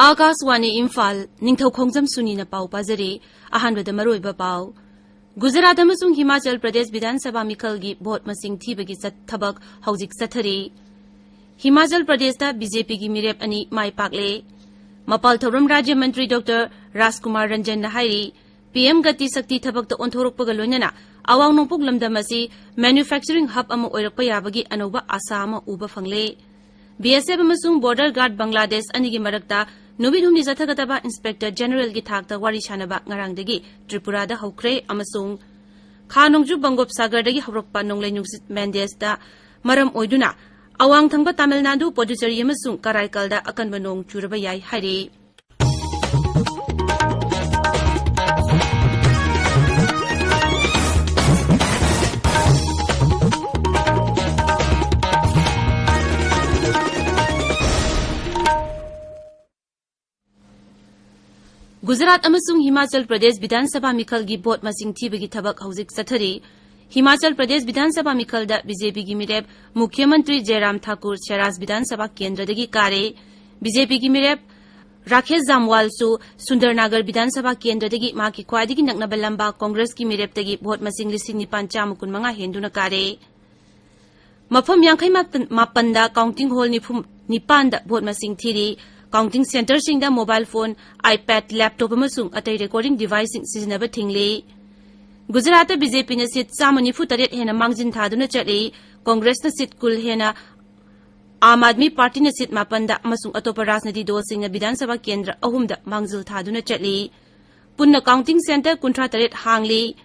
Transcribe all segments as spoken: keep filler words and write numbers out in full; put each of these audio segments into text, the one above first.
ꯑꯥꯀꯥꯁꯋꯥꯅꯤ ꯏꯝꯐꯥꯜ, ꯅꯤꯡꯊꯧ ꯈꯣꯡꯖꯝ ꯁꯨꯅꯤꯅ ꯄꯥꯎ ꯄꯥꯖꯔꯤ꯫ ꯑꯍꯥꯟꯕꯗ ꯃꯔꯨꯑꯣꯏꯕ ꯄꯥꯎ꯫ ꯒꯨꯖꯔꯥꯠ ꯑꯃꯁꯨꯡ ꯍꯤꯃꯥꯆꯜ ꯄ꯭ꯔꯗꯦꯁ ꯕꯤꯙꯥꯟ ꯁꯚꯥ ꯃꯤꯈꯜꯒꯤ ꯚꯣꯠ ꯃꯁꯤꯡ ꯊꯤꯕꯒꯤ ꯆꯠ-, ꯊꯕꯛ ꯍꯧꯖꯤꯛ ꯆꯠꯊꯔꯤ꯫ ꯍꯤꯃꯥꯆꯜ ꯄ꯭ꯔꯗꯦꯁꯇ ꯕꯤ ꯖꯦ ꯄꯤꯒꯤ ꯃꯤꯔꯦꯞ ꯑꯅꯤ ꯃꯥꯏ ꯄꯥꯛꯂꯦ꯫ ꯃꯄꯥꯜ ꯊꯧꯔꯝ ꯔꯥꯖ꯭ꯌ ꯃꯟꯇ꯭ꯔꯤ ꯗꯣꯛꯇꯔ ꯔꯥꯖꯀꯨꯃꯥꯔ ꯔꯟꯖꯟꯅ ꯍꯥꯏꯔꯤ, ꯄꯤ ꯑꯦꯝ ꯒꯇꯤ ꯁꯛꯇꯤ ꯊꯕꯛꯇ ꯑꯣꯟꯊꯣꯔꯛꯄꯒ ꯂꯣꯏꯅꯅ ꯑꯋꯥꯡ ꯅꯣꯡꯄꯣꯛ ꯂꯝꯗꯝ ꯑꯁꯤ manufacturing hub ꯑꯃ ꯑꯣꯏꯔꯛꯄ ꯌꯥꯕꯒꯤ ꯑꯅꯧꯕ ꯑꯥꯁꯥ ꯑꯃ ꯎꯕ ꯐꯪꯂꯦ꯫ ꯕꯤ ꯑꯦꯁ ꯑꯦꯐ ꯑꯃꯁꯨꯡ Border Guard ꯕꯪꯒ꯭ꯂꯥꯗꯦꯁ ꯑꯅꯤꯒꯤ ꯃꯔꯛꯇ ꯅꯨꯃꯤꯠ ꯍꯨꯝꯅꯤ ꯆꯠꯊꯒꯗꯕ ꯏꯟꯁꯄꯦꯛꯇꯔ ꯖꯦꯅꯔꯦꯜꯒꯤ ꯊꯥꯛꯇ ꯋꯥꯔꯤ ꯁꯥꯅꯕ ꯉꯔꯥꯡꯗꯒꯤ ꯇ꯭ꯔꯤꯄꯨꯔꯥꯗ ꯍꯧꯈ꯭ꯔꯦ ꯑꯃꯁꯨꯡ ꯈꯥ ꯅꯣꯡꯆꯨꯞ ꯕꯪꯒꯣꯞ ꯁꯥꯒꯔꯗꯒꯤ ꯍꯧꯔꯛꯄ ꯅꯣꯡꯂꯩ ꯅꯨꯡꯁꯤꯠ ꯃꯦꯟꯗꯦꯁꯇ ꯃꯔꯝ ꯑꯣꯏꯗꯨꯅ ꯑꯋꯥꯡ ꯊꯪꯕ ꯇꯥꯃꯤꯜ ꯅꯥꯗꯨ, ꯄꯣꯗꯨꯆꯦꯔꯤ ꯑꯃꯁꯨꯡ ꯀꯔꯥꯏꯀꯜꯗ ꯑꯀꯟꯕ ꯅꯣꯡ ꯆꯨꯔꯕ ꯌꯥꯏ ꯍꯥꯏꯔꯤ꯫ ꯒꯨꯖꯔꯥꯠ ꯑꯃꯁꯨꯡ ꯍꯤꯃꯥꯆꯜ ꯄ꯭ꯔꯗꯦꯁ ꯕꯤꯙꯥꯟ ꯁꯚꯥ ꯃꯤꯈꯜꯒꯤ ꯚꯣꯠ ꯃꯁꯤꯡ ꯊꯤꯕꯒꯤ ꯊꯕꯛ ꯍꯧꯖꯤꯛ ꯆꯠꯊꯔꯤ꯫ ꯍꯤꯃꯥꯆꯜ ꯄ꯭ꯔꯗꯦꯁ ꯕꯤꯙꯥꯟ ꯁꯚꯥ ꯃꯤꯈꯜꯗ ꯕꯤ ꯖꯦ ꯄꯤꯒꯤ ꯃꯤꯔꯦꯞ ꯃꯨꯈ꯭ꯌ ꯃꯟꯇ꯭ꯔꯤ ꯖꯦꯔꯥꯝ ꯊꯥꯀꯨꯔ ꯁꯦꯔꯥꯖ ꯕꯤꯙꯥꯟ ꯁꯚꯥ ꯀꯦꯟꯗ꯭ꯔꯗꯒꯤ ꯀꯥꯔꯦ꯫ ꯕꯤ ꯖꯦ ꯄꯤꯒꯤ ꯃꯤꯔꯦꯞ ꯔꯥꯀꯦꯁ ꯖꯥꯝꯋꯥꯜꯁꯨ ꯁꯨꯟꯗꯔꯅꯥꯒꯔ ꯕꯤꯙꯥꯟ ꯁꯚꯥ ꯀꯦꯟꯗ꯭ꯔꯗꯒꯤ ꯃꯍꯥꯛꯀꯤ ꯈ꯭ꯋꯥꯏꯗꯒꯤ ꯅꯛꯅꯕ ꯂꯝꯕꯥ ꯀꯣꯡꯒ꯭ꯔꯦꯁꯀꯤ ꯃꯤꯔꯦꯞꯇꯒꯤ ꯚꯣꯠ ꯃꯁꯤꯡ ꯂꯤꯁꯤꯡ ꯅꯤꯄꯥꯟ ꯆꯥꯝꯃ ꯀꯨꯟ ꯃꯉꯥ ꯍꯦꯟꯗꯨꯅ ꯀꯥꯔꯦ꯫ ꯃꯐꯝ ꯌꯥꯡꯈꯩ ꯃꯥꯄꯟꯗ ꯀꯥꯎꯟꯇꯤꯡ ꯍꯣꯜ ꯅꯤꯐꯨ ꯅꯤꯄꯥꯟꯗ ꯚꯣꯠ ꯃꯁꯤꯡ ꯊꯤꯔꯤ꯫ ꯀꯥꯎꯟꯇꯤꯡ ꯁꯦꯟꯇꯔꯁꯤꯡꯗ ꯃꯣꯕꯥꯏꯜ ꯐꯣꯟ, ꯑꯥꯏꯄꯦꯗ, ꯂꯦꯞꯇꯣꯞ ꯑꯃꯁꯨꯡ ꯑꯇꯩ ꯔꯦꯀꯣꯔꯗꯤꯡ ꯗꯤꯚꯥꯏꯁꯁꯤꯡ ꯁꯤꯖꯤꯟꯅꯕ ꯊꯤꯡꯂꯤ꯫ ꯒꯨꯖꯔꯥꯠꯇ ꯕꯤ ꯖꯦ ꯄꯤꯅ ꯁꯤꯠ ꯆꯥꯝꯃ ꯅꯤꯐꯨ ꯇꯔꯦꯠ ꯍꯦꯟꯅ ꯃꯥꯡꯖꯤꯟ ꯊꯥꯗꯨꯅ ꯆꯠꯂꯤ꯫ ꯀꯣꯡꯒ꯭ꯔꯦꯁꯅ ꯁꯤꯠ ꯀꯨꯟ ꯍꯦꯟꯅ, ꯑꯥꯝ ꯑꯥꯗꯃꯤ ꯄꯥꯔꯇꯤꯅ ꯁꯤꯠ ꯃꯥꯄꯟꯗ ꯑꯃꯁꯨꯡ ꯑꯇꯣꯞꯄ ꯔꯥꯖꯅꯤꯇꯤ ꯗꯣꯜꯁꯤꯡꯅ ꯕꯤꯙꯥꯟ ꯁꯚꯥ ꯀꯦꯟꯗ꯭ꯔ ꯑꯍꯨꯝꯗ ꯃꯥꯡꯖꯤꯜ ꯊꯥꯗꯨꯅ ꯆꯠꯂꯤ꯫ ꯄꯨꯟꯅ ꯀꯥꯎꯟꯇꯤꯡ ꯁꯦꯟꯇꯔ ꯀꯨꯟꯊ꯭ꯔꯥ ꯇꯔꯦꯠ ꯍꯥꯡꯂꯤ꯫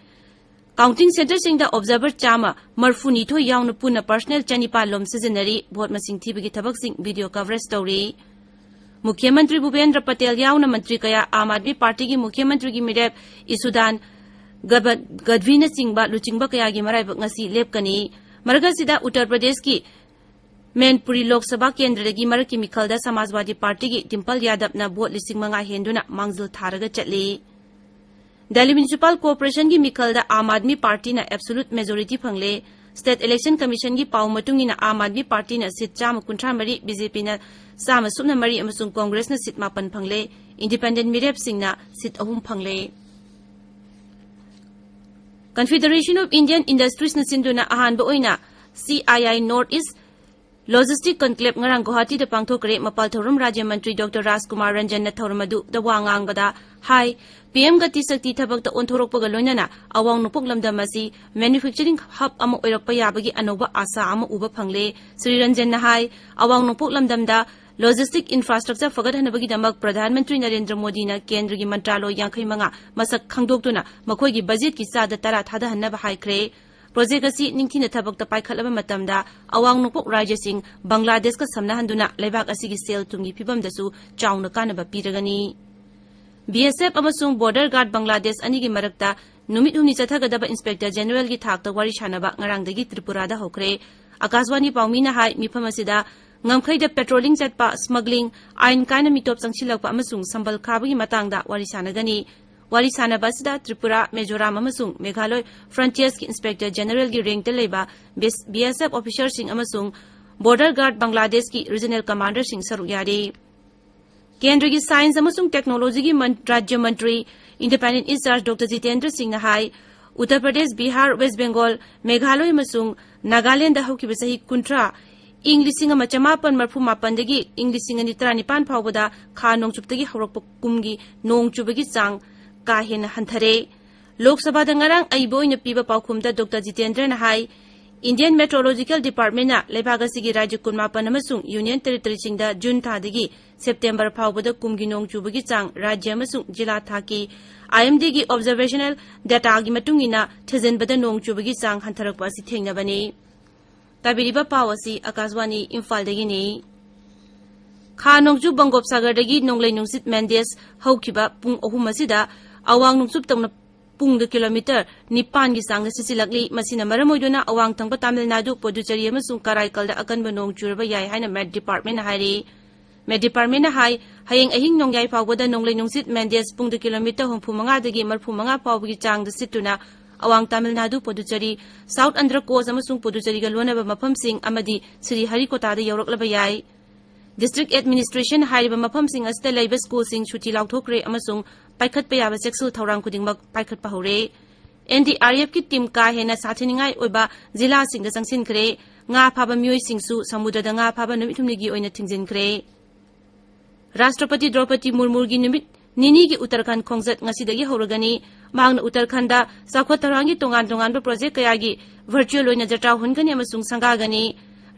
ꯀꯥꯎꯟꯇꯤꯡ ꯁꯦꯟꯇꯔꯁꯤꯡꯗ ꯑꯣꯕꯖꯥꯔꯚꯔ ꯆꯥꯝꯃ ꯃꯔꯤꯐꯨ ꯅꯤꯊꯣꯏ ꯌꯥꯎꯅ ꯄꯨꯟꯅ ꯄꯔꯁꯅꯦꯜ ꯆꯅꯤꯄꯥꯜ ꯂꯣꯝ ꯁꯤꯖꯤꯟꯅꯔꯤ꯫ ꯚꯣꯠ ꯃꯁꯤꯡ ꯊꯤꯕꯒꯤ ꯊꯕꯛꯁꯤꯡ ꯚꯤꯗꯤꯑꯣ ꯀꯚꯔꯦꯖ ꯇꯧꯔꯤ꯫ ꯃꯨꯈ꯭ꯌ ꯃꯟꯇ꯭ꯔꯤ ꯚꯨꯄꯦꯟꯗ꯭ꯔ ꯄꯇꯦꯜ ꯌꯥꯎꯅ ꯃꯟꯇ꯭ꯔꯤ ꯀꯌꯥ, ꯑꯥꯝ ꯑꯥꯗꯃꯤ ꯄꯥꯔꯇꯤꯒꯤ ꯃꯨꯈ꯭ꯌ ꯃꯟꯇ꯭ꯔꯤꯒꯤ ꯃꯤꯔꯦꯞ ꯏꯁꯨꯗꯥꯟ ꯒꯕ-, ꯒꯗꯚꯤꯅꯆꯤꯡꯕ ꯂꯨꯆꯤꯡꯕ ꯀꯌꯥꯒꯤ ꯃꯔꯥꯏꯕꯛ ꯉꯁꯤ ꯂꯦꯞꯀꯅꯤ꯫ ꯃꯔꯛ ꯑꯁꯤꯗ ꯎꯠꯇꯔ ꯄ꯭ꯔꯗꯦꯁꯀꯤ ꯃꯦꯟꯄꯨꯔꯤ ꯂꯣꯛ ꯁꯚꯥ ꯀꯦꯟꯗ꯭ꯔꯗꯒꯤ ꯃꯔꯛꯀꯤ ꯃꯤꯈꯜꯗ ꯁꯃꯥꯖꯋꯥꯗꯤ ꯄꯥꯔꯇꯤꯒꯤ ꯗꯤꯝꯄꯜ ꯌꯥꯗꯕꯅ ꯚꯣꯠ ꯂꯤꯁꯤꯡ ꯃꯉꯥ ꯍꯦꯟꯗꯨꯅ ꯃꯥꯡꯖꯤꯜ ꯊꯥꯔꯒ ꯆꯠꯂꯤ꯫ Delhi municipal ꯀꯣꯔꯄꯣꯔꯦꯁꯟꯒꯤ ꯃꯤꯈꯜꯗ Aam Aadmi ꯄꯥꯔꯇꯤꯅ absolute majority ꯐꯪꯂꯦ꯫ State Election Commissionꯒꯤ ꯄꯥꯎ ꯃꯇꯨꯡ ꯏꯟꯅ, ꯑꯥꯝ ꯑꯥꯗꯃꯤ ꯄꯥꯔꯇꯤꯅ ꯁꯤꯠ ꯆꯥꯝꯃ ꯀꯨꯟꯊ꯭ꯔꯥ ꯃꯔꯤ, ꯕꯤ ꯖꯦ ꯄꯤꯅ ꯆꯥꯝꯃ ꯁꯨꯞꯅ ꯃꯔꯤ ꯑꯃꯁꯨꯡ ꯀꯣꯡꯒ꯭ꯔꯦꯁꯅ ꯁꯤꯠ ꯃꯥꯄꯟ ꯐꯪꯂꯦ꯫ ꯏꯟꯗꯤꯄꯦꯟꯗꯦꯟꯠ ꯃꯤꯔꯦꯞꯁꯤꯡꯅ ꯁꯤꯠ ꯑꯍꯨꯝ ꯐꯪꯂꯦ꯫ Confederation of Indian Industriesꯅ ꯁꯤꯟꯗꯨꯅ ꯑꯍꯥꯟꯕ ꯑꯣꯏꯅ C I I North East Logistic Conclave ꯉꯔꯥꯡ ꯒꯨꯋꯥꯍꯥꯇꯤꯗ ꯄꯥꯡꯊꯣꯛꯈ꯭ꯔꯦ꯫ ꯃꯄꯥꯜ ꯊꯧꯔꯝ ꯔꯥꯖ꯭ꯌ ꯃꯟꯇ꯭ꯔꯤ ꯗꯣꯛꯇꯔ ꯔꯥꯖꯀꯨꯃꯥꯔ ꯔꯟꯖꯟꯅ ꯊꯧꯔꯝ ꯑꯗꯨꯗ ꯋꯥ ꯉꯥꯡꯕꯗ ꯍꯥꯏ, P M Gati Shakti ꯊꯕꯛꯇ ꯑꯣꯟꯊꯣꯔꯛꯄꯒ ꯂꯣꯏꯅꯅ ꯑꯋꯥꯡ ꯅꯣꯡꯄꯣꯛ ꯂꯝꯗꯝ ꯑꯁꯤ manufacturing hub ꯑꯃ ꯑꯣꯏꯔꯛꯄ ꯌꯥꯕꯒꯤ ꯑꯅꯧꯕ ꯑꯥꯁꯥ ꯑꯃ ꯎꯕ ꯐꯪꯂꯦ꯫ ꯁ꯭ꯔꯤ ꯔꯟꯖꯟꯅ ꯍꯥꯏ, ꯑꯋꯥꯡ ꯅꯣꯡꯄꯣꯛ ꯂꯝꯗꯝꯗ logistic infrastructure ꯐꯒꯠꯍꯟꯅꯕꯒꯤꯗꯃꯛ ꯄ꯭ꯔꯙꯥꯟ ꯃꯟꯇ꯭ꯔꯤ ꯅꯔꯦꯟꯗ꯭ꯔ ꯃꯣꯗꯤꯅ ꯀꯦꯟꯗ꯭ꯔꯒꯤ ꯃꯟꯇ꯭ꯔꯥꯂꯣꯏ ꯌꯥꯡꯈꯩ ꯃꯉꯥ ꯃꯁꯛ ꯈꯪꯗꯣꯛꯇꯨꯅ ꯃꯈꯣꯏꯒꯤ ꯕꯖꯦꯠꯀꯤ ꯆꯥꯗ ꯇꯔꯥ ꯊꯥꯗꯍꯟꯅꯕ ꯍꯥꯏꯈ꯭ꯔꯦ꯫ Project ꯑꯁꯤ ꯅꯤꯡꯊꯤꯅ ꯊꯕꯛꯇ ꯄꯥꯏꯈꯠꯂꯕ ꯃꯇꯝꯗ ꯑꯋꯥꯡ ꯅꯣꯡꯄꯣꯛ ꯔꯥꯖ꯭ꯌꯁꯤꯡ ꯕꯪꯒ꯭ꯂꯥꯗꯦꯁꯀ ꯁꯝꯅꯍꯟꯗꯨꯅ ꯂꯩꯕꯥꯛ ꯑꯁꯤꯒꯤ ꯁꯦꯜ ꯊꯨꯝꯒꯤ ꯐꯤꯕꯝꯗꯁꯨ ꯆꯥꯎꯅ ꯀꯥꯟꯅꯕ ꯄꯤꯔꯒꯅꯤ꯫ B S F ꯑꯃꯁꯨꯡ Border Guard ꯕꯪꯒ꯭ꯂꯥꯗꯦꯁ ꯑꯅꯤꯒꯤ ꯃꯔꯛꯇ ꯅꯨꯃꯤꯠ ꯍꯨꯝꯅꯤ ꯆꯠꯊꯒꯗꯕ Inspector Generalꯒꯤ ꯊꯥꯛꯇ ꯋꯥꯔꯤ ꯁꯥꯅꯕ ꯉꯔꯥꯡꯗꯒꯤ ꯇ꯭ꯔꯤꯄꯨꯔꯥꯗ ꯍꯧꯈ꯭ꯔꯦ꯫ ꯑꯀꯥꯁꯕꯥꯅꯤ ꯄꯥꯎꯃꯤꯅ ꯍꯥꯏ, ꯃꯤꯐꯝ ꯑꯁꯤꯗ ꯉꯝꯈꯩꯗ patrolling ꯆꯠꯄ, smuggling, ꯑꯥꯏꯟ ꯀꯥꯏꯅ ꯃꯤꯇꯣꯞ ꯆꯪꯁꯤꯜꯂꯛꯄ ꯑꯃꯁꯨꯡ ꯁꯝꯕꯜ ꯈꯥꯕꯒꯤ ꯃꯇꯥꯡꯗ ꯋꯥꯔꯤ ꯁꯥꯅꯒꯅꯤ꯫ ꯋꯥꯔꯤ ꯁꯥꯅꯕ ꯑꯁꯤꯗ ꯇ꯭ꯔꯤꯄꯨꯔꯥ, ꯃꯤꯖꯣꯔꯥꯝ ꯑꯃꯁꯨꯡ ꯃꯦꯘꯥꯂꯣꯏ frontiersꯀꯤ Inspector Generalꯒꯤ rankꯇ ꯂꯩꯕ B S F officerꯁꯤꯡ ꯑꯃꯁꯨꯡ Border Guard ꯕꯪꯒ꯭ꯂꯥꯗꯦꯁꯀꯤ regional commanderꯁꯤꯡ ꯁꯔꯨꯛ ꯌꯥꯔꯤ꯫ ꯀꯦꯟꯗ꯭ꯔꯒꯤ Science ꯑꯃꯁꯨꯡ Technologyꯒꯤ ꯃꯟ-, ꯔꯥꯖ꯭ꯌ ꯃꯟꯇ꯭ꯔꯤ, Independent in charge Doctor Jitendra ꯁꯤꯡꯅ ꯍꯥꯏ, ꯎꯠꯇꯔ ꯄ꯭ꯔꯗꯦꯁ, ꯕꯤꯍꯥꯔ, ꯋꯦꯁ ꯕꯦꯡꯒꯣꯜ, ꯃꯦꯘꯥꯂꯣꯏ ꯑꯃꯁꯨꯡ ꯅꯥꯒꯥꯂꯦꯟꯗ ꯍꯧꯈꯤꯕ ꯆꯍꯤ ꯀꯨꯟꯊ꯭ꯔꯥ, ꯏꯪ ꯂꯤꯁꯤꯡ ꯑꯃ ꯆꯃꯥꯄꯟ ꯃꯔꯐꯨ ꯃꯥꯄꯟꯗꯒꯤ ꯏꯪ ꯂꯤꯁꯤꯡ ꯑꯅꯤ ꯇꯔꯥꯅꯤꯄꯥꯟ ꯐꯥꯎꯕꯗ ꯈꯥ ꯅꯣꯡꯆꯨꯞꯇꯒꯤ ꯍꯧꯔꯛꯄ ꯀꯨꯝꯒꯤ ꯅꯣꯡ ꯆꯨꯕꯒꯤ ꯆꯥꯡ ꯀꯥ ꯍꯦꯟꯅ ꯍꯟꯊꯔꯦ꯫ ꯂꯣꯛ ꯁꯚꯥꯗ ꯉꯔꯥꯡ ꯑꯏꯕ ꯑꯣꯏꯅ ꯄꯤꯕ ꯄꯥꯎꯈꯨꯝꯗ ꯗꯣꯛꯇꯔ ꯖꯤꯇꯦꯟꯗ꯭ꯔꯅ ꯍꯥꯏ, Indian Meteorological Departmentꯅ ꯂꯩꯕꯥꯛ ꯑꯁꯤꯒꯤ ꯔꯥꯖ꯭ꯌ ꯀꯨꯟꯃꯥꯄꯟ ꯑꯃꯁꯨꯡ Union Territoryꯁꯤꯡꯗ ꯖꯨꯟ ꯊꯥꯗꯒꯤ ꯁꯦꯞꯇꯦꯝꯕꯔ ꯐꯥꯎꯕꯗ ꯀꯨꯝꯒꯤ ꯅꯣꯡ ꯆꯨꯕꯒꯤ ꯆꯥꯡ ꯔꯥꯖ꯭ꯌ ꯑꯃꯁꯨꯡ ꯖꯤꯂꯥ ꯊꯥꯛꯀꯤ I M Dꯒꯤ observational dataꯒꯤ ꯃꯇꯨꯡ ꯏꯟꯅ ꯊꯤꯖꯤꯟꯕꯗ ꯅꯣꯡ ꯆꯨꯕꯒꯤ ꯆꯥꯡ ꯍꯟꯊꯔꯛꯄ ꯑꯁꯤ ꯊꯦꯡꯅꯕꯅꯤ꯫ ꯇꯥꯕꯤꯔꯤꯕ ꯄꯥꯎ ꯑꯁꯤ ꯑꯀꯥꯁꯕꯥꯅꯤ ꯏꯝꯐꯥꯜꯗꯒꯤꯅꯤ꯫ ꯈꯥ ꯅꯣꯡꯆꯨꯞ ꯕꯪꯒꯣꯞꯁꯥꯒꯔꯗꯒꯤ ꯅꯣꯡꯂꯩ ꯅꯨꯡꯁꯤꯠ ꯃꯦꯟꯗꯦꯁ ꯍꯧꯈꯤꯕ ꯄꯨꯡ ꯑꯍꯨꯝ ꯑꯁꯤꯗ ꯑꯋꯥꯡ ꯅꯣꯡꯆꯨꯞ ꯇꯧꯅ ꯄꯨꯡꯗ ꯀꯤꯂꯣꯃꯤꯇꯔ ꯅꯤꯄꯥꯟꯒꯤ ꯆꯥꯡꯗ ꯁꯤꯠꯆꯤꯜꯂꯛꯂꯤ꯫ ꯃꯁꯤꯅ ꯃꯔꯝ ꯑꯣꯏꯗꯨꯅ ꯑꯋꯥꯡ ꯊꯪꯕ ꯇꯥꯃꯤꯜ ꯅꯥꯗꯨ, ꯄꯨꯗꯨꯆꯦꯔꯤ ꯑꯃꯁꯨꯡ ꯀꯔꯥꯏꯀꯜꯗ ꯑꯀꯟꯕ ꯅꯣꯡ ꯆꯨꯔꯕ ꯌꯥꯏ ꯍꯥꯏꯅ Met Departmentꯅ ꯍꯥꯏꯔꯤ꯫ Met Departmentꯅ ꯍꯥꯏ, ꯍꯌꯦꯡ ꯑꯍꯤꯡ ꯅꯣꯡꯌꯥꯏ ꯐꯥꯎꯕꯗ ꯅꯣꯡꯂꯩ ꯅꯨꯡꯁꯤꯠ ꯃꯦꯟꯗꯦꯁ ꯄꯨꯡꯗ ꯀꯤꯂꯣꯃꯤꯇꯔ ꯍꯨꯝꯐꯨ ꯃꯉꯥꯗꯒꯤ ꯃꯔꯐꯨ ꯃꯉꯥ ꯐꯥꯎꯕꯒꯤ ꯆꯥꯡꯗ ꯁꯤꯠꯇꯨꯅ ꯑꯋꯥꯡ ꯇꯥꯃꯤꯜ ꯅꯥꯗꯨ, ꯄꯨꯗꯨꯆꯦꯔꯤ, ꯁꯥꯎꯠ ꯑꯟꯙ꯭ꯔ ꯀꯣꯁ ꯑꯃꯁꯨꯡ ꯄꯨꯗꯨꯆꯦꯔꯤꯒ ꯂꯣꯟꯅꯕ ꯃꯐꯝꯁꯤꯡ ꯑꯃꯗꯤ ꯁ꯭ꯔꯤ ꯍꯔꯤꯀꯣꯇꯥꯗ ꯌꯧꯔꯛꯂꯕ ꯌꯥꯏ꯫ ꯗꯤꯁꯇ꯭ꯔꯤꯛ ꯑꯦꯗꯃꯤꯅꯤꯁꯇ꯭ꯔꯦꯁꯟ ꯍꯥꯏꯔꯤꯕ ꯃꯐꯝꯁꯤꯡ ꯑꯁꯤꯗ ꯂꯩꯕ ꯁ꯭ꯀꯨꯜꯁꯤꯡ ꯁꯨꯇꯤ ꯂꯥꯎꯊꯣꯛꯈ꯭ꯔꯦ ꯑꯃꯁꯨꯡ ꯄꯥꯏꯈꯠꯄ ꯌꯥꯕ ꯆꯦꯛꯁꯤꯜ ꯊꯧꯔꯥꯡ ꯈꯨꯗꯤꯡꯃꯛ ꯄꯥꯏꯈꯠꯄ ꯍꯧꯔꯦ꯫ ꯑꯦꯟ ꯗꯤ ꯑꯥꯔ ꯑꯦꯐꯀꯤ ꯇꯤꯝ ꯀꯥ ꯍꯦꯟꯅ ꯁꯥꯊꯤꯅꯤꯡꯉꯥꯏ ꯑꯣꯏꯕ ꯖꯤꯂꯥꯁꯤꯡꯗ ꯆꯪꯁꯤꯟꯈ꯭ꯔꯦ꯫ ꯉꯥ ꯐꯥꯕ ꯃꯤꯑꯣꯏꯁꯤꯡꯁꯨ ꯁꯃꯨꯗ꯭ꯔꯗ ꯉꯥ ꯐꯥꯕ ꯅꯨꯃꯤꯠ ꯍꯨꯝꯅꯤꯒꯤ ꯑꯣꯏꯅ ꯊꯤꯡꯖꯤꯟꯈ꯭ꯔꯦ꯫ ꯔꯥꯁꯇ꯭ꯔꯄꯇꯤ ꯗ꯭ꯔꯧꯄꯗꯤ ꯃꯨꯔꯃꯨꯒꯤ ꯅꯨꯃꯤꯠ ꯅꯤꯅꯤꯒꯤ ꯎꯠꯇꯔꯈꯟꯗ ꯈꯣꯡꯆꯠ ꯉꯁꯤꯗꯒꯤ ꯍꯧꯔꯒꯅꯤ꯫ ꯃꯍꯥꯛꯅ ꯎꯠꯇꯔꯈꯟꯗ ꯆꯥꯎꯈꯠ ꯊꯧꯔꯥꯡꯒꯤ ꯇꯣꯉꯥꯟ ꯇꯣꯉꯥꯟꯕ ꯄ꯭ꯔꯣꯖꯦꯛ ꯀꯌꯥꯒꯤ ꯚꯔꯆꯨꯑꯦꯜ ꯑꯣꯏꯅ ꯖꯇ꯭ꯔꯥ ꯍꯨꯟꯒꯅꯤ ꯑꯃꯁꯨꯡ ꯁꯪꯒꯥꯒꯅꯤ꯫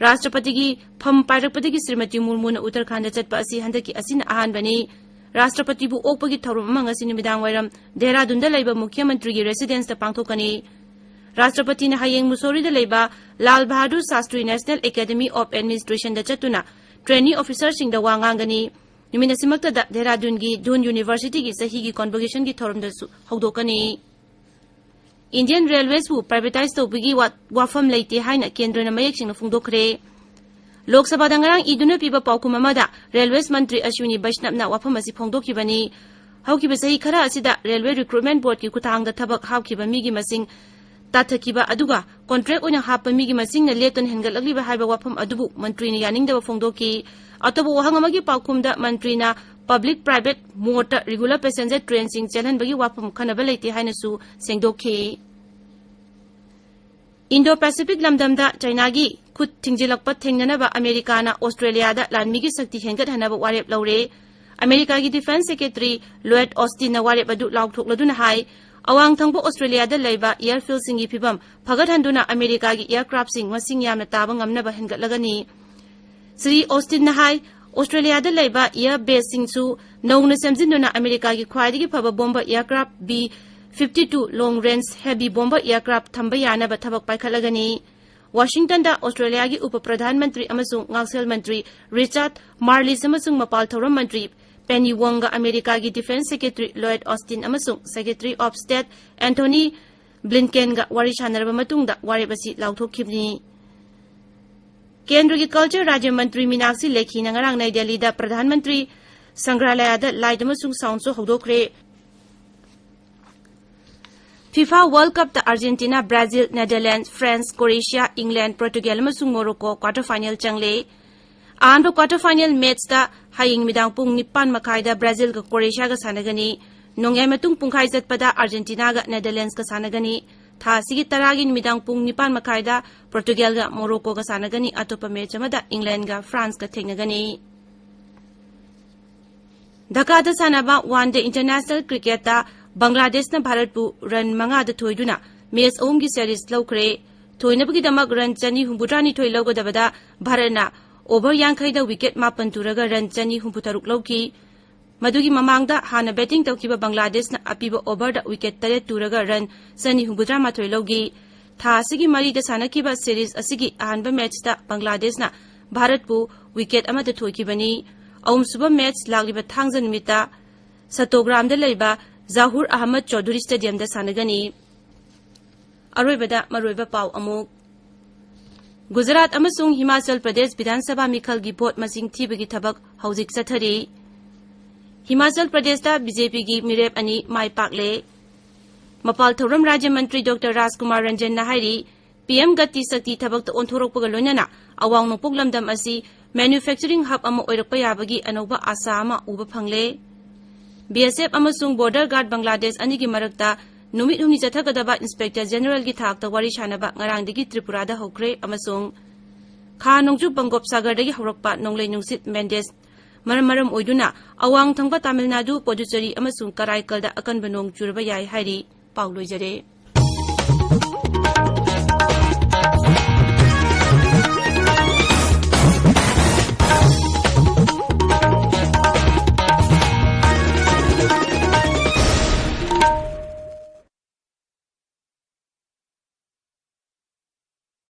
ꯔꯥꯁꯇ꯭ꯔꯄꯇꯤꯒꯤ ꯐꯝ ꯄꯥꯏꯔꯛꯄꯗꯒꯤ ꯁ꯭ꯔꯤꯃꯇꯤ ꯃꯨꯔꯃꯨꯅ ꯎꯠꯇꯔꯈꯟꯗ ꯆꯠꯄ ꯑꯁꯤ ꯍꯟꯗꯛꯀꯤ ꯑꯁꯤꯅ ꯑꯍꯥꯟꯕꯅꯤ꯫ ꯔꯥꯁꯇ꯭ꯔꯄꯇꯤꯕꯨ ꯑꯣꯛꯄꯒꯤ ꯊꯧꯔꯝ ꯑꯃ ꯉꯁꯤ ꯅꯨꯃꯤꯗꯥꯡ ꯋꯥꯏꯔꯝ ꯗꯦꯍꯔꯥꯗꯨꯟꯗ ꯂꯩꯕ ꯃꯨꯈ꯭ꯌ ꯃꯟꯇ꯭ꯔꯤꯒꯤ ꯔꯦꯁꯤꯗꯦꯟꯁꯇ ꯄꯥꯡꯊꯣꯛꯀꯅꯤ꯫ ꯔꯥꯁꯇ꯭ꯔꯄꯇꯤꯅ ꯍꯌꯦꯡ ꯃꯨꯁꯣꯔꯤꯗ ꯂꯩꯕ Lal Bahadur Shastri national academy of ꯑꯦꯗꯃꯤꯅꯤꯁꯇ꯭ꯔꯦꯁꯟꯗ ꯆꯠꯇꯨꯅ ꯇ꯭ꯔꯦꯅꯤ ꯑꯣꯐꯤꯁꯔꯁꯤꯡꯗ ꯋꯥ ꯉꯥꯡꯒꯅꯤ꯫ ꯅꯨꯃꯤꯠ ꯑꯁꯤꯃꯛꯇꯗ ꯗꯦꯍꯔꯥꯗꯨꯟꯒꯤ ꯗꯨꯟ ꯌꯨꯅꯤꯚꯔꯁꯤꯇꯤꯒꯤ ꯆꯍꯤꯒꯤ ꯀꯣꯟꯚꯣꯀꯦꯁꯟꯒꯤ ꯊꯧꯔꯝꯗꯁꯨ ꯍꯧꯗꯣꯛꯀꯅꯤ꯫ ꯏꯟꯗꯤꯌꯟ ꯔꯦꯜꯋꯦꯁꯕꯨ ꯄ꯭ꯔꯥꯏꯚꯦꯇꯥꯏꯖ ꯇꯧꯕꯒꯤ ꯋꯥ-, ꯋꯥꯐꯝ ꯂꯩꯇꯦ ꯍꯥꯏꯅ ꯀꯦꯟꯗ꯭ꯔꯅ ꯃꯌꯦꯛ ꯁꯦꯡꯅ ꯐꯣꯡꯗꯣꯛꯈ꯭ꯔꯦ꯫ ꯂꯣꯛ ꯁꯚꯥꯗ ꯉꯔꯥꯡ ꯏꯗꯨꯅ ꯄꯤꯕ ꯄꯥꯎꯈꯨꯝ ꯑꯃꯗ ꯔꯦꯜꯋꯦꯁ ꯃꯟꯇ꯭ꯔꯤ ꯑꯁ꯭ꯋꯤꯅꯤ ꯕꯩꯁꯅꯕꯅ ꯋꯥꯐꯝ ꯑꯁꯤ ꯐꯣꯡꯗꯣꯛꯈꯤꯕꯅꯤ꯫ ꯍꯧꯈꯤꯕ ꯆꯍꯤ ꯈꯔ ꯑꯁꯤꯗ ꯔꯦꯜꯋꯦ ꯔꯤꯀ꯭ꯔꯨꯠꯃꯦꯟ ꯕꯣꯔꯗꯀꯤ ꯈꯨꯠꯊꯥꯡꯗ ꯊꯕꯛ ꯍꯥꯞꯈꯤꯕ ꯃꯤꯒꯤ ꯃꯁꯤꯡ ꯇꯥꯊꯈꯤꯕ, ꯑꯗꯨꯒ ꯀꯣꯟꯇ꯭ꯔꯦꯛ ꯑꯣꯏꯅ ꯍꯥꯞꯄ ꯃꯤꯒꯤ ꯃꯁꯤꯡꯅ ꯂꯦꯞꯇꯅ ꯍꯦꯟꯒꯠꯂꯛꯂꯤꯕ ꯍꯥꯏꯕ ꯋꯥꯐꯝ ꯑꯗꯨꯕꯨ ꯃꯟꯇ꯭ꯔꯤꯅ ꯌꯥꯅꯤꯡꯗꯕ ꯐꯣꯡꯗꯣꯛꯈꯤ꯫ ꯑꯇꯣꯞꯄ ꯋꯥꯍꯪ ꯑꯃꯒꯤ ꯄꯥꯎꯈꯨꯝꯗ ꯃꯟꯇ꯭ꯔꯤꯅ ꯄꯕ꯭ꯂꯤꯛ ꯄ꯭ꯔꯥꯏꯚꯦꯠ ꯃꯣꯗꯇ ꯔꯤꯒꯨꯂꯔ ꯄꯦꯁꯦꯟꯖꯔ ꯇ꯭ꯔꯦꯟꯁꯤꯡ ꯆꯦꯜꯍꯟꯕꯒꯤ ꯋꯥꯐꯝ ꯈꯟꯅꯕ ꯂꯩꯇꯦ ꯍꯥꯏꯅꯁꯨ ꯁꯦꯡꯗꯣꯛꯈꯤ꯫ ꯏꯟꯗꯣ ꯄꯦꯁꯤꯐꯤꯛ ꯂꯝꯗꯝꯗ ꯆꯥꯏꯅꯥꯒꯤ ꯈꯨꯠ ꯊꯤꯡꯖꯤꯜꯂꯛꯄ ꯊꯦꯡꯅꯅꯕ ꯑꯃꯦꯔꯤꯀꯥꯅ ꯑꯣꯁꯇ꯭ꯔꯦꯂꯤꯌꯥꯗ ꯂꯥꯟꯃꯤꯒꯤ ꯁꯛꯇꯤ ꯍꯦꯟꯒꯠꯍꯟꯅꯕ ꯋꯥꯔꯦꯞ ꯂꯧꯔꯦ꯫ ꯑꯃꯦꯔꯤꯀꯥꯒꯤ ꯗꯤꯐꯦꯟꯁ ꯁꯦꯀ꯭ꯔꯦꯇꯔꯤ ꯂꯣꯌꯦꯗ ꯑꯣꯁꯇꯤꯟꯅ ꯋꯥꯔꯦꯞ ꯑꯗꯨ ꯂꯥꯎꯊꯣꯛꯂꯗꯨꯅ ꯍꯥꯏ, ꯑꯋꯥꯡ ꯊꯪꯕ ꯑꯣꯁꯇ꯭ꯔꯦꯂꯤꯌꯥꯗ ꯂꯩꯕ ꯑꯦꯌꯔꯐꯤꯜꯁꯤꯡꯒꯤ ꯐꯤꯚꯝ ꯐꯒꯠꯍꯟꯗꯨꯅ ꯑꯃꯦꯔꯤꯀꯥꯒꯤ ꯑꯦꯌꯔꯀ꯭ꯔꯥꯐꯁꯤꯡ ꯃꯁꯤꯡ ꯌꯥꯝꯅ ꯇꯥꯕ ꯉꯝꯅꯕ ꯍꯦꯟꯒꯠꯂꯒꯅꯤ꯫ ꯁ꯭ꯔꯤ ꯑꯣꯁꯇꯤꯟꯅ ꯍꯥꯏ, ꯑꯣꯁꯇ꯭ꯔꯦꯂꯤꯌꯥꯗ ꯂꯩꯕ ꯑꯦꯌꯔ ꯕꯦꯁꯁꯤꯡꯁꯨ ꯅꯧꯅ ꯁꯦꯝꯖꯤꯟꯗꯨꯅ ꯑꯃꯦꯔꯤꯀꯥꯒꯤ ꯈ꯭ꯋꯥꯏꯗꯒꯤ ꯐꯕ bomber aircraft B fifty two long range heavy bomber aircraft ꯊꯝꯕ ꯌꯥꯅꯕ ꯊꯕꯛ ꯄꯥꯏꯈꯠꯂꯒꯅꯤ꯫ ꯋꯥꯁꯤꯡꯇꯟꯗ ꯑꯣꯁꯇ꯭ꯔꯦꯂꯤꯌꯥꯒꯤ ꯎꯄ ꯄ꯭ꯔꯙꯥꯟ ꯃꯟꯇ꯭ꯔꯤ ꯑꯃꯁꯨꯡ ꯉꯥꯛꯁꯦꯜ ꯃꯟꯇ꯭ꯔꯤ ꯔꯤꯆꯥꯔꯗ ꯃꯥꯔꯂꯤꯁ ꯑꯃꯁꯨꯡ ꯃꯄꯥꯜ ꯊꯧꯔꯝ ꯃꯟꯇ꯭ꯔꯤ ꯄꯦꯅꯤ ꯋꯣꯡꯒ ꯑꯃꯦꯔꯤꯀꯥꯒꯤ ꯗꯤꯐꯦꯟꯁ ꯁꯦꯀ꯭ꯔꯦꯇꯔꯤ ꯂꯣꯌꯦꯗ ꯑꯣꯁꯇꯤꯟ ꯑꯃꯁꯨꯡ ꯁꯦꯀ꯭ꯔꯦꯇꯔꯤ ꯑꯣꯐ ꯁ꯭ꯇꯦꯠ ꯑꯦꯟꯊꯣꯅꯤ ꯕ꯭ꯂꯤꯟꯀꯦꯟꯒ ꯋꯥꯔꯤ ꯁꯥꯟꯅꯔꯕ ꯃꯇꯨꯡꯗ ꯋꯥꯔꯦꯞ ꯑꯁꯤ ꯂꯥꯎꯊꯣꯛꯈꯤꯕꯅꯤ꯫ ꯀꯦꯟꯗ꯭ꯔꯒꯤ ꯀꯜꯆꯔ ꯔꯥꯖ꯭ꯌ ꯃꯟꯇ꯭ꯔꯤ ꯃꯤꯅꯥꯛꯁꯤ ꯂꯦꯈꯤꯅ ꯉꯔꯥꯡ ꯅꯩ ꯗꯦꯜꯂꯤꯗ ꯄ꯭ꯔꯙꯥꯟ ꯃꯟꯇ꯭ꯔꯤ ꯁꯪꯒ꯭ꯔꯍꯥꯂꯌꯥꯗ ꯂꯥꯏꯠ ꯑꯃꯁꯨꯡ ꯁꯥꯎꯟ ꯁꯣ ꯍꯧꯗꯣꯛꯈ꯭ꯔꯦ꯫ FIFA World Cupꯇ Argentina, Brazil, Netherlands, France, Croatia, England, Portugal ꯑꯃꯁꯨꯡ Morocco quarter final ꯆꯪꯂꯦ꯫ ꯑꯍꯥꯟꯕ quarter final matchꯇ ꯍꯌꯦꯡ ꯅꯨꯃꯤꯗꯥꯡ ꯄꯨꯡ ꯅꯤꯄꯥꯟ ꯃꯈꯥꯏꯗ Brazilꯒ Croatiaꯒ ꯁꯥꯟꯅꯒꯅꯤ꯫ ꯅꯣꯡꯌꯥꯏ ꯃꯇꯨꯡ ꯄꯨꯡꯈꯥꯏ ꯆꯠꯄꯗ Argentinaꯒ Netherlandsꯀ ꯁꯥꯟꯅꯒꯅꯤ꯫ ꯊꯥ ꯑꯁꯤꯒꯤ ꯇꯔꯥꯒꯤ ꯅꯨꯃꯤꯗꯥꯡ ꯄꯨꯡ ꯅꯤꯄꯥꯟ ꯃꯈꯥꯏꯗ Portugalꯒ Moroccoꯒ ꯁꯥꯟꯅꯒꯅꯤ꯫ ꯑꯇꯣꯞꯄ match ꯑꯃꯗ Englandꯒ Franceꯀ ꯊꯦꯡꯅꯒꯅꯤ꯫ ꯙꯥꯀꯥꯗ ꯁꯥꯟꯅꯕ one day international cricketꯇ ꯕꯪꯒ꯭ꯂꯥꯗꯦꯁꯅ ꯚꯥꯔꯠꯄꯨ run ꯃꯉꯥꯗ ꯊꯣꯏꯗꯨꯅ match ꯑꯍꯨꯝꯒꯤ series ꯂꯧꯈ꯭ꯔꯦ꯫ ꯊꯣꯏꯅꯕꯒꯤꯗꯃꯛ run ꯆꯅꯤ ꯍꯨꯝꯐꯨꯇꯔꯥꯅꯤꯊꯣꯏ ꯂꯧꯒꯗꯕꯗ ꯚꯥꯔꯠꯅ over ꯌꯥꯡꯈꯩꯗ wicket ꯃꯥꯄꯟ ꯇꯨꯔꯒ run ꯆꯅꯤ ꯍꯨꯝꯐꯨꯇꯔꯨꯛ ꯂꯧꯈꯤ꯫ ꯃꯗꯨꯒꯤ ꯃꯃꯥꯡꯗ ꯍꯥꯟꯅ batting ꯇꯧꯈꯤꯕ ꯕꯪꯒ꯭ꯂꯥꯗꯦꯁꯅ ꯑꯄꯤꯕ overꯗ wicket ꯇꯔꯦꯠ ꯇꯨꯔꯒ run ꯆꯅꯤ ꯍꯨꯝꯐꯨꯇꯔꯥꯃꯥꯊꯣꯏ ꯂꯧꯈꯤ꯫ ꯊꯥ ꯑꯁꯤꯒꯤ ꯃꯔꯤꯗ ꯁꯥꯟꯅꯈꯤꯕ series ꯑꯁꯤꯒꯤ ꯑꯍꯥꯟꯕ matchꯇ ꯕꯪꯒ꯭ꯂꯥꯗꯦꯁꯅ ꯚꯥꯔꯠꯄꯨ wicket ꯑꯃꯗ ꯊꯣꯏꯈꯤꯕꯅꯤ꯫ ꯑꯍꯨꯝꯁꯨꯕ match ꯂꯥꯛꯂꯤꯕ ꯊꯥꯡꯖ ꯅꯨꯃꯤꯠꯇ ꯁꯇꯣꯒ꯭ꯔꯥꯝꯗ ꯂꯩꯕ ꯖꯍꯨꯔ ꯑꯍꯃꯗ ꯆꯧꯙꯨꯔꯤ Stadiumꯗ ꯁꯥꯟꯅꯒꯅꯤ꯫ ꯑꯔꯣꯏꯕꯗ ꯃꯔꯨꯑꯣꯏꯕ ꯄꯥꯎ ꯑꯃꯨꯛ꯫ ꯒꯨꯖꯔꯥꯠ ꯑꯃꯁꯨꯡ ꯍꯤꯃꯥꯆꯜ ꯄ꯭ꯔꯗꯦꯁ ꯕꯤꯙꯥꯟ ꯁꯚꯥ ꯃꯤꯈꯜꯒꯤ vote ꯃꯁꯤꯡ ꯊꯤꯕꯒꯤ ꯊꯕꯛ ꯍꯧꯖꯤꯛ ꯆꯠꯊꯔꯤ꯫ ꯍꯤꯃꯥꯆꯜ ꯄ꯭ꯔꯗꯦꯁꯇ BJPꯒꯤ ꯃꯤꯔꯦꯞ ꯑꯅꯤ ꯃꯥꯏ ꯄꯥꯛꯂꯦ꯫ ꯃꯄꯥꯜ ꯊꯧꯔꯝ ꯔꯥꯖ꯭ꯌ ꯃꯟꯇ꯭ꯔꯤ ꯗꯣꯛꯇꯔ ꯔꯥꯖꯀꯨꯃꯥꯔ ꯔꯟꯖꯟꯅ ꯍꯥꯏꯔꯤ, PM ꯒꯇꯤ ꯁꯛꯇꯤ ꯊꯕꯛꯇ ꯑꯣꯟꯊꯣꯔꯛꯄꯒ ꯂꯣꯏꯅꯅ ꯑꯋꯥꯡ ꯅꯣꯡꯄꯣꯛ ꯂꯝꯗꯝ ꯑꯁꯤ manufacturing hub ꯑꯃ ꯑꯣꯏꯔꯛꯄ ꯌꯥꯕꯒꯤ ꯑꯅꯧꯕ ꯑꯥꯁꯥ ꯑꯃ ꯎꯕ ꯐꯪꯂꯦ꯫ BSF ꯑꯃꯁꯨꯡ Border Guard ꯕꯪꯒ꯭ꯂꯥꯗꯦꯁ ꯑꯅꯤꯒꯤ ꯃꯔꯛꯇ ꯅꯨꯃꯤꯠ ꯍꯨꯝꯅꯤ ꯆꯠꯊꯒꯗꯕ Inspector Generalꯒꯤ ꯊꯥꯛꯇ ꯋꯥꯔꯤ ꯁꯥꯅꯕ ꯉꯔꯥꯡꯗꯒꯤ ꯇ꯭ꯔꯤꯄꯨꯔꯥꯗ ꯍꯧꯈ꯭ꯔꯦ ꯑꯃꯁꯨꯡ ꯈꯥ ꯅꯣꯡꯆꯨꯞ ꯕꯪꯒꯣꯞꯁꯥꯒꯔꯗꯒꯤ ꯍꯧꯔꯛꯄ ꯅꯣꯡꯂꯩ ꯅꯨꯡꯁꯤꯠ ꯃꯦꯟꯗꯦꯁ ꯃꯔꯝ ꯃꯔꯝ ꯑꯣꯏꯗꯨꯅ ꯑꯋꯥꯡ ꯊꯪꯕ ꯇꯥꯃꯤꯜ ꯅꯥꯗꯨ, ꯄꯣꯗꯨꯆꯦꯔꯤ ꯑꯃꯁꯨꯡ ꯀꯔꯥꯏꯀꯜꯗ ꯑꯀꯟꯕ ꯅꯣꯡ ꯆꯨꯔꯕ ꯌꯥꯏ ꯍꯥꯏꯔꯤ꯫ ꯄꯥꯎ ꯂꯣꯏꯖꯔꯦ꯫